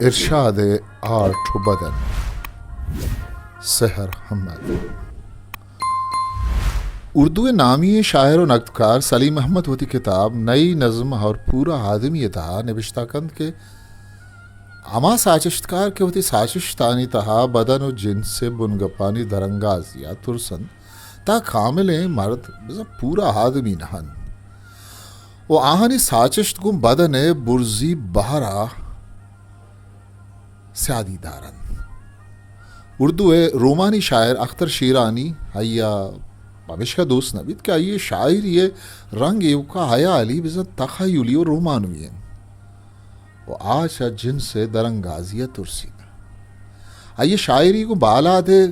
ارشاد ءِ آرٹ و بدن، سحر احمد۔ اردو ءِ نامی ئیں شاعر و نگدکار سلیم احمد وتی کتاب نئی نظم اور پورا آدمی ءِ تہا نبشتہ کنت کہ ہما ساچشتکار کہ وتی ساچشتانی تہا بدن و جنس ءِ بنگپانی درانگازی ءَ ترس انت، تاں کاملیں مرد بزاں پورا آدمی نہ انت و آہانی ساچشت گوں بدن ءِ برزی بہر ءَ سیادی دار انت۔ اردو ءِ رومانی شاعر اختر شیرانی آئی ءَ پمیشکا دوست نہ بیت کہ آئی ءِ شاعری ءِ رنگ ایوکا ہیالی، بزاں تخیلی و رومانوی انت و آ چہ جنس ءِ درانگازی ءَ ترسیت۔ آئی ءِ شاعری گوں بالاد ءِ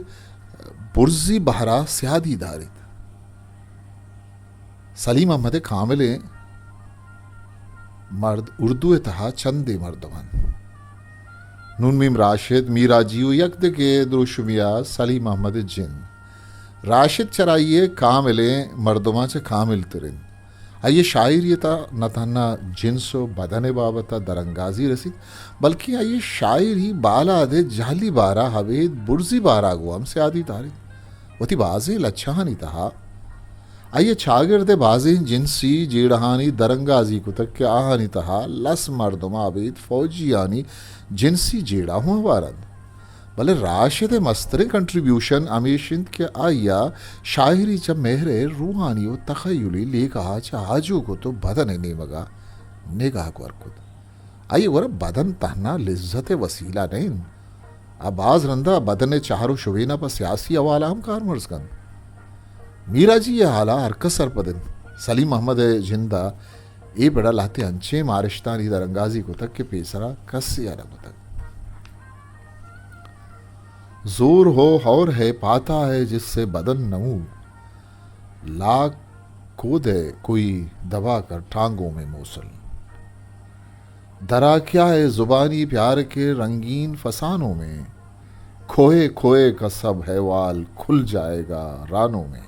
برزی بہر ءَ سیادی داریت۔ سلیم احمد ءِ کاملیں مرد اردو ءِ تہا چندے مردم انت۔ نون میم راشد، میراجی و یک دگہ دروشمے ءَ سلیم احمد ءِ جند۔ راشد چرآئی ءِ کاملیں مردماں چہ کامل تر انت۔ آئی ءِ شاعری ءِ تہا نہ تہنا جنس و بدن ءِ بابت ءَ درانگازی رسیت، بلکیں آئی ءِ شاعری بالاد ءِ جہلی بہر ءَ ابید برزی بہر ءَ گوں ہم سیادی داریت۔ وتی بازیں لچہانی تہا آئی ءَ چاگرد ءِ بازیں جنسی جیڑہانی درانگازی کتگ کہ آہانی تہا لس مردم ابید فوجیانی جنسی جیڑہ ہوں ہوار انت۔ بلے راشد ءِ مستریں کنٹریبیوشن ہمیش انت کہ آئی ءَ شاعری چہ مہر ءِ روحانی و تخیلی لیکہ ءَ چہ آجو کت و بدن ءِ نیمگ ءَ نگاہ گور کت۔ آئی ءِ گورا بدن تہنا لذت ءِ وسیلہ نہ انت، آ باز رندا بدن ءِ چہر و شبین ءَ پہ سیاسی حوالہ ہم کارمرز کنت۔ میراجی ءِ حال ءَ ہرکس سرپد انت۔ سلیم احمد ءِ جند ءَ اے پڑ ءَ لہتے انچیں مارشتانی درانگازی کتگ کہ پیسرا کسے ءَ نہ کتگ۔ زور ہو اور ہے، پاتا ہے جس سے بدن نمو، لاکھ کود ہے کوئی دبا کر ٹانگوں میں موصل۔ درا کیا ہے زبانی پیار کے رنگین فسانوں میں، کھوئے کھوئے کا سب حیوال کھل جائے گا رانوں میں۔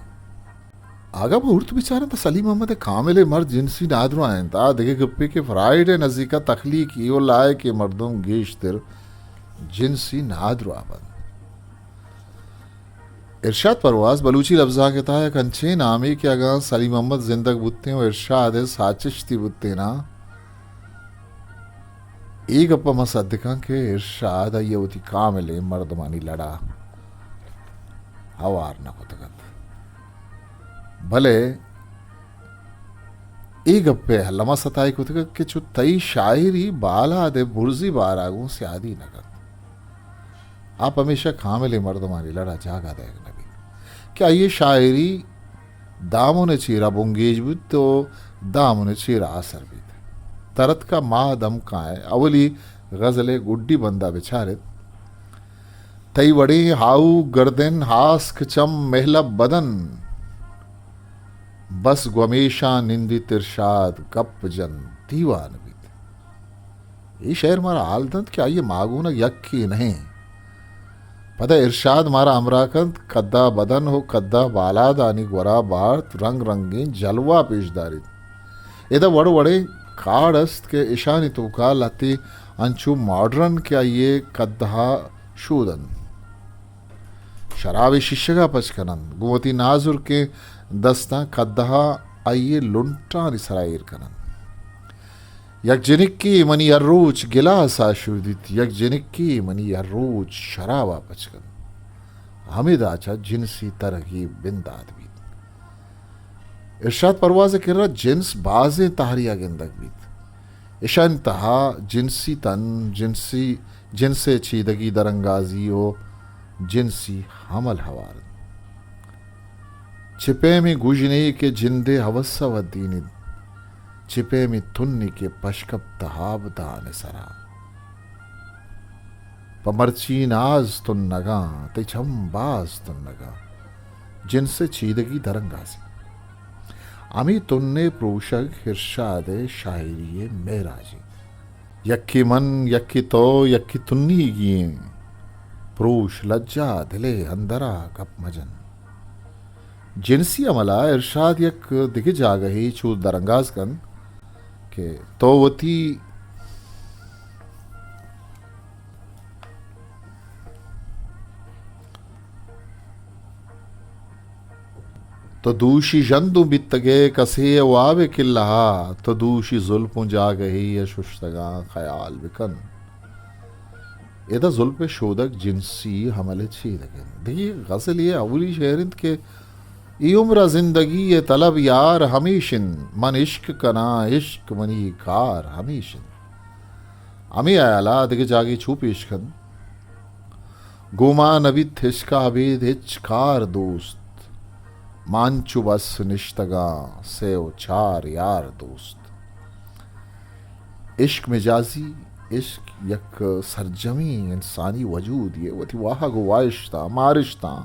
اگاں پہ ہورت بچاریں تہ سلیم احمد ءِ کامل ءِ مرد جنسی نادراہ انت۔ آ دگہ گپے کہ فرائیڈ ءِ نزیک ءَ تخلیقی و لائق ءِ مردم گیشتر جنسی نادراہ بنت۔ ارشاد پرواز بلوچی لبزانک ءِ تہا یک انچیں نامے کہ اگاں سلیم احمد زندگ بوتیں و ارشاد ءِ ساچشتی بوتیناں، اے گپ ءَ من سدکاں کہ ارشاد آئی ءَ وتی کاملیں مردمانی لڑ ءَ ہوار نہ کتگ ات۔ بلے اے گپ ءَ الما ستائے کتگ کہ چو تئی شاعری بالاد ءِ برزی بہر ءَ گوں سیادی نہ کنت۔ آ پمیشا کاملیں مردمانی لڑ ءَ جاگہ دئیگ نہ بیت کہ آئی ءِ شاعری دامن ءِ چیرا بنگیج بوت و دامن ءِ چیرا آسر بیت۔ ترتکا ماہ دمکاں ءِ اولی غزل ءِ گڈی بند ءَ بچار ات۔ تئی وڑیں ہاؤ گردن ہاسک چم مہلب بدن، بس گومیشاں نندیت ارشاد گپ جن دیوان بیت۔ اے شعر مارا حال دنت کہ آئی ءِ ماگونگ یکے نہ انت۔ پدا ارشاد مارا ہمراہ کنت، کدا بدن و کدا بالادانی گورا بارت، رنگ رنگیں جلوہ پیش داریت۔ ادا وڑ وڑیں کاڑ است کہ اشانی توکا لہتے انچو ماڈرن کہ آئی ءِ کدہا شود انت۔ شرابے شیشگا پچ کن انت، گوں وتی نازرکیں دستاں کدہا آئی ءِ لنٹانی سرا ایر کن انت۔ یک جنکے منی ہر روچ گلاسا شودیت، یک جنکے منی ہر روچ شرابا پچ کنت۔ ہمدا چہ جنسی ترگی بندات بیت۔ ارشاد پرواز ءِ کرا جنس بازیں تہریا گندگ بیت۔ اشانی تہا جنسی تن، جنسی، جنس ءِ چیدگی درانگازی و جنسی حمل ہوار انت۔ چہ پیمیں گژنے کہ جندے ہوس ءَ ودینیت، چہ پیمیں تنے کہ پشکپت آبدان ءِ سرا۔ پہ مرچی ناز تنگاں، تئی چم باز تنگاں، جنس ءِ چیدگی درانگازی۔ ہمے تن ءِ پروشگ ارشاد ءِ شاعری ءِ معراجے۔ یکے من، یکے تو، یکے تنیگی ایں۔ پروش لجا دل ءِ اندرا گپ مجن۔ جنسی عمل ءَ ارشاد یک دگہ جاگہے چو درانگاز کنت کہ تو وتی تو دوشی ژندوں بیتگ ئے کسے ءِ واب ءِ کلہ ءَ، تو دوشی زلپوں جاگہے ءَ ششتگاں خیال بکن۔ ادا زلپ ءِ شودگ جنسی حمل ءِ چیدگ انت۔ دگہ غزلے ءِ اولی شعر انت کہ اے عمر ءَ زندگی ءِ طلب یار ہمیش انت، من عشق کناں، عشق منی کار ہمیش انت۔ ہمے ہیال ءَ دگہ جاگہے چو پیش کنت۔ گوں ما نہ بیت ہچ کہ ابید ہچ کار دوست، ما انچو بس نشتگاں سے و چار یار دوست۔ عشق مجازی، عشق یک سرجمیں انسانی وجودے، وتی واہگ و واہشتاں، مارشتاں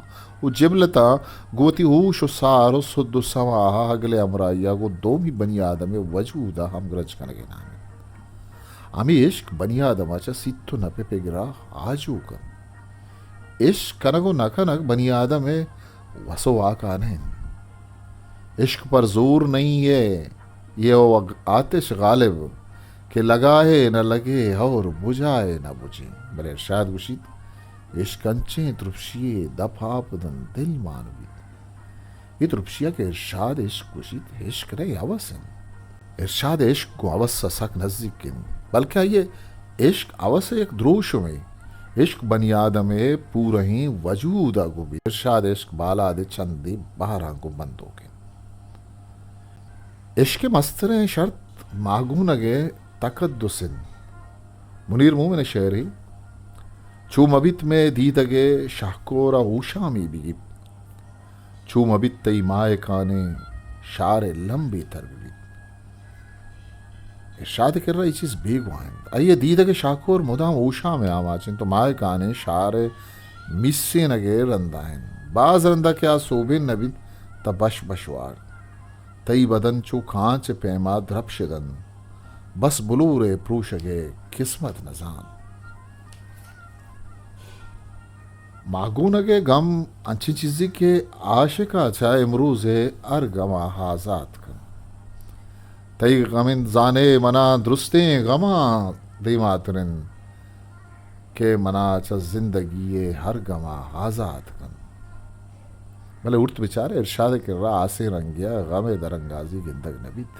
و جبلتاں گوں وتی ہوش و سار و سد و سما ءَ اگلے ہمراہی ءَ گوں دومی بنی آدم ءِ وجود ءَ ہمگرنچ کنگ ءِ نام انت۔ ہمے عشق بنی آدم ءَ چہ سیت و نپ ءِ پگر ءَ آجو کنت۔ عشق کنگ و نہ کنگ بنی آدم ءِ وس و واک ءَ نہ انت۔ عشق پر زور نہیں ہے، یہ وہ آتش غالب کہ لگا ہے نہ لگے اور بجھا ہے نہ بجھے۔ بلے ارشاد گوشیت، عشق انچیں ترپشی یے دپ آپ دنت دل مان بیت۔ اے ترپشی ءَ کہ ارشاد عشق گوشیت، عشق نہ، اے ہوس انت۔ ارشاد عشق گوں ہوس ءَ سک نزیک انت، بلکہ آئی ءِ عشق ہوس ءِ یک دروشمے۔ عشق بنی آدم ءِ پورہیں وجود ءَ گوں بیت۔ ارشاد عشق بالاد ءِ چندے بہراں گوں بندوک انت۔ عشق ءِ مستریں شرط ماہگونگ ءِ تقدس انت۔ منیر مومن ءِ شعرے، چو مہ بیت مئے دیدگ ءِ شہکور ءَ ہوشامی بہ گیپت۔ چو مہ بیت تئی ماہکانیں شار ءِ لمبے تر بہ بیت۔ ارشاد ءِ کرا اے چیز بیگواہ انت۔ آئی ءِ دیدگ ءِ شاکور مدام ہوشام ءِ آماچ انت و ماہکانیں شار ءِ میسینگ ءِ رندا انت۔ باز رندا کہ آ سوبین نہ بیت، تہ بش بش وارت۔ تئی بدن چو کانچ ءِ پیما درپش دنت۔ بس بلور ءِ پروشگ ءِ قسمت نہ زانت۔ ماہگونگ ءِ گم انچیں چیزے کہ عاشق ءَ چہ امروز ءِ ہر گم ءَ آزات کنت۔ تئی گم انت زانے منا درستیں گماں دیماتر انت کہ منا چہ زندگی ءِ ہر گم ءَ آزات کنت۔ بلے ہورت بچار ارشاد ءِ کرا آسیں رنگے ءَ غم ءِ درانگازی گندگ نہ بیت۔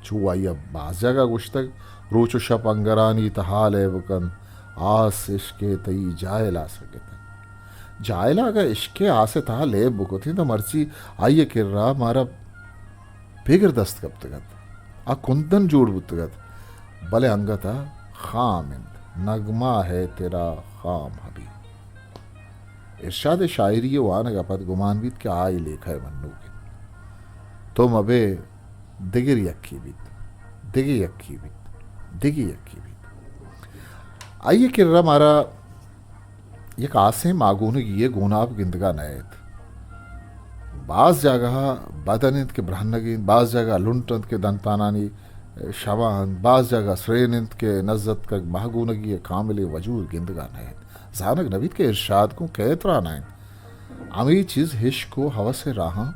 چو آئی ءَ باز جاگہ گوشتگ، روچ و شپ انگرانی تہا لیب کنت، آس عشق ءِ تئی جاہل آسگ اتنت۔ جاہل ءَ اگاں عشق ءِ آس ءِ تہا لیب بکتیں، تہ مرچی آئی ءِ کرا مارا پگر دست کپتگ ات، آ کندن جوڑ بوتگ ات، بلے انگت ءَ خام انت، نغمہ ہے تیرا خام ابھی۔ ارشاد ءِ شاعری ءِ وانگ ءَ پد گمان بیت کہ آ اے لیکہ ءِ منوک انت۔ تو مبے دگر یکے بیت، دگہ یکے بیت، دگہ یکے بیت۔ آئی ءِ کرا مارا یک ہاسیں ماگونگی ءِ گوناپ گندگ ءَ نئیت۔ باز جاگہ ءَ بدن انت کہ برہنگ انت، باز جاگہ ءَ لنٹ انت کہ دنتانانی شمع انت، باز جاگہ ءَ سرین انت کہ نزتکگ ماگونگی ءِ کاملیں وجود گندگ ءَ نئیت۔ زانگ نہ بیت کہ ارشاد گوں کئے تران ءَ انت۔ ہمے چیز عشق و ہوس ءِ راہاں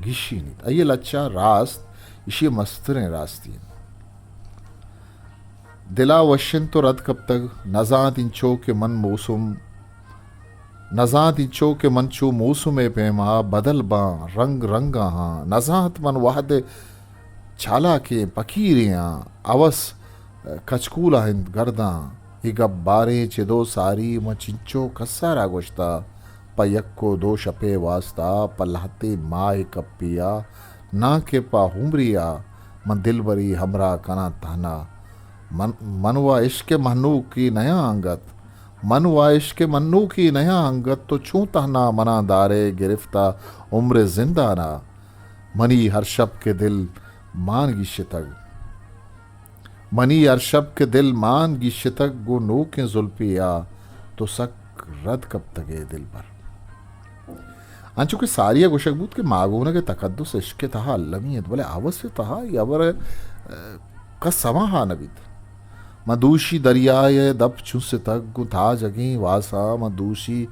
گیشینیت۔ آئی ءِ لچہ راست ایشی ءِ مستریں راستی انت۔ دل ءَ وش انت تو رد کپتگ، نزانت انچو کہ من موسم، نزانت انچو کہ من چو موسم ءِ پیما بدل باں، رنگ رنگ ءَ آں، نزانت من وہد ءِ چالاکیں پکیرے آں، ہوس کچکول ءَ انت گرداں۔ اے گپ باریں چدو ساری من چنچو کس ءَ را گوشتہ، پہ یک و دو شپے واستا، پہ لہتے ماہ کپے ءَ، ناں کہ پہ عمرے ءَ من دلبری ہمراہ کناں تہنا۔ من، من و عشق ءِ مہنوکی نیاں انگت، من و عشق ءِ مہنوکی نیاں انگت، تو چوں تہنا منا دارے گرفتہ عمر ءِ زندان ءَ۔ منی ہر شپ کہ دل مان گیشتگ، منی ہر شپ کہ دل مان گیشتگ، گوں نوکیں زلپے ءَ تو سک رد کپتگ ئے دلبر۔ انچو کہ ساری ءَ گوشگ بوت کہ ماگونگ ءِ تقدس عشق ءِ تہا المی انت، بلے ہوس ءِ تہا اے ہبر ءَ کس سما ءَ نہ بیت۔ من دوشی دریائے ءِ دپ چنستگ گوں تاجگیں واساں، من دوشی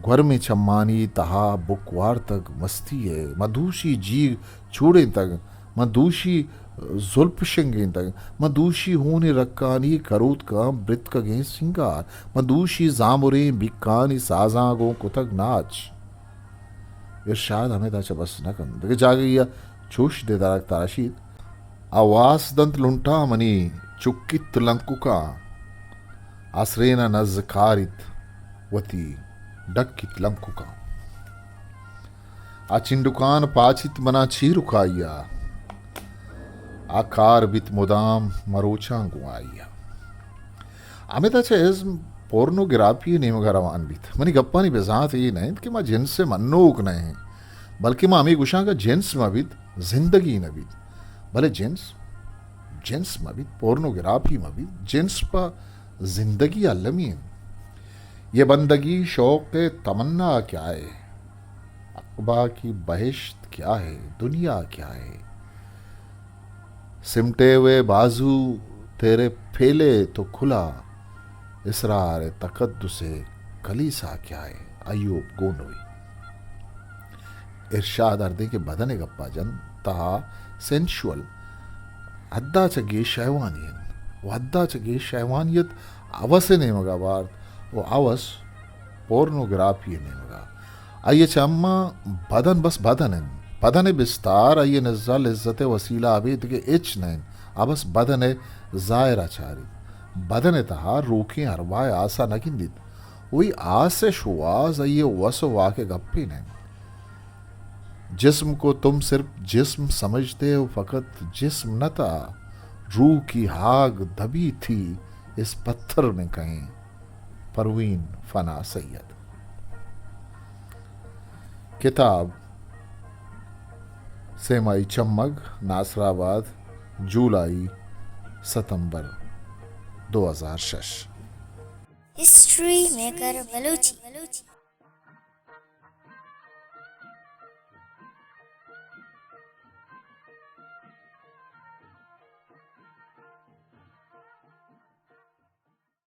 گورمیں چمانی تہا بک وارتگ مستی ءَ، من دوشی جیگ چوڑینتگ، من دوشی زلپ شنگینتگ، من دوشی ہونیں رکانی کروتکاں برتکگیں سینگار، من دوشی زامریں بیکانی سازاں گوں کتگ ناچ۔ ارشاد ہمدا چہ بس نہ کنت، دگہ جاگہے ءَ چوش دے درک تراشیت۔ آ واس دنت لنٹاں منی چکیت لنککاں، آسرین ءَ نز کاریت وتی ڈکیت لنککاں۔ آ چنڈکان پاچیت منا چیرکائی ءَ، آ کار بیت مدام مروچاں گوں آئی ءَ۔ ہمدا چہ ازم پورنوگرافی ءِ نیمگ ءَ روان بیت۔ منی گپانی بزانت اے نہ انت کہ ما جنس ءِ منوک نہ ایں، بلکہ ما ہمے گوشاں کہ جنس مہ بیت، زندگی نہ بیت۔ بلے جنس، جنس مہ بیت، پورنوگرافی مہ بیت، جنس پہ زندگی المی انت۔ یہ بندگی شوق تمنا کیا ہے؟ عقبہ کی بہشت کیا ہے؟ دنیا کیا ہے؟ سمٹے ہوئے بازو تیرے پھیلے تو کھلا، اسرار تقدس کلیسا کیا ہے؟ ایوب گونڈوی۔ ارشاد ہردیں کہ بدن ءِ گپا جنت، تہا سینشول، حدا چہ گیش حیوانی انت و حدا چہ گیش حیوانیت ہوس ءِ نیمگا بارت و ہوس پورنوگرافی ءِ نیمگا۔ آئی ءِ چماں بدن بس بدن انت۔ بدن ءِ بستار آئی ءِ نزا لذت ءِ وسیلہ ابید کہ ہچ نہ انت۔ آ بس بدن ءِ ظاہرا چاریت۔ بدن ءِ تہا روکیں ارواہ ءِ آسا نہ گندیت۔ وئی آس ءِ شوہاز آئی ءِ وس و واک ءِ گپے نہ انت۔ جسم کو تم صرف جسم سمجھتے ہو، فقط جسم نہ تھا، روح کی آگ دبی تھی اس پتھر میں کہیں۔ پروین فنا سید۔ کتاب سیمائی چمگ، ناصر آباد، جولائی، ستمبر، دو ہزار شش۔ ہسٹری میکر بلوچی۔